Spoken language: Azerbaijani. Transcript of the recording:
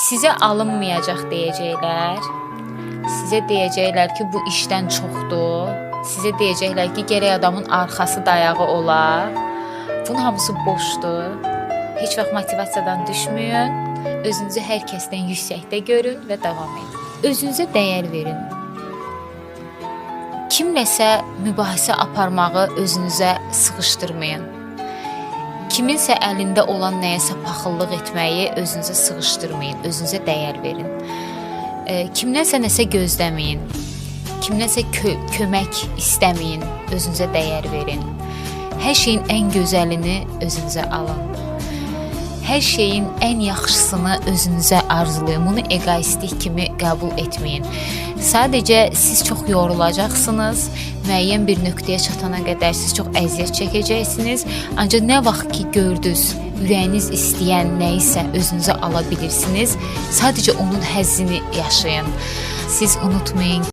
Sizə alınmayacaq deyəcəklər. Sizə deyəcəklər ki, bu işdən çoxdur. Sizə deyəcəklər ki, gərək adamın arxası dayağı ola. Bunun hamısı boşdur. Heç vaxt motivasiyadan düşməyin. Özünüzü hər kəsdən yüksəkdə görün və davam edin. Özünüzə dəyər verin. Kimləsə mübahisə aparmağı özünüzə sığışdırmayın. Kiminsə əlində olan nəyəsə paxıllıq etməyi özünüzə sığışdırmayın, özünüzə dəyər verin. Kimdənsə nəsə gözləməyin. Kimdənsə kömək istəməyin, özünüzə dəyər verin. Hər şeyin ən gözəlini özünüzə alın. Hər şeyin ən yaxşısını özünüzə arzulayın. Bunu eqoistlik kimi qəbul etməyin. Sadəcə siz çox yorulacaqsınız. Müəyyən bir nöqtəyə çatana qədər siz çox əziyyət çəkəcəksiniz. Ancaq nə vaxt ki gördünüz, ürəyiniz istəyən nə isə özünüzə ala bilirsiniz. Sadəcə onun həzzini yaşayın. Siz unutmayın.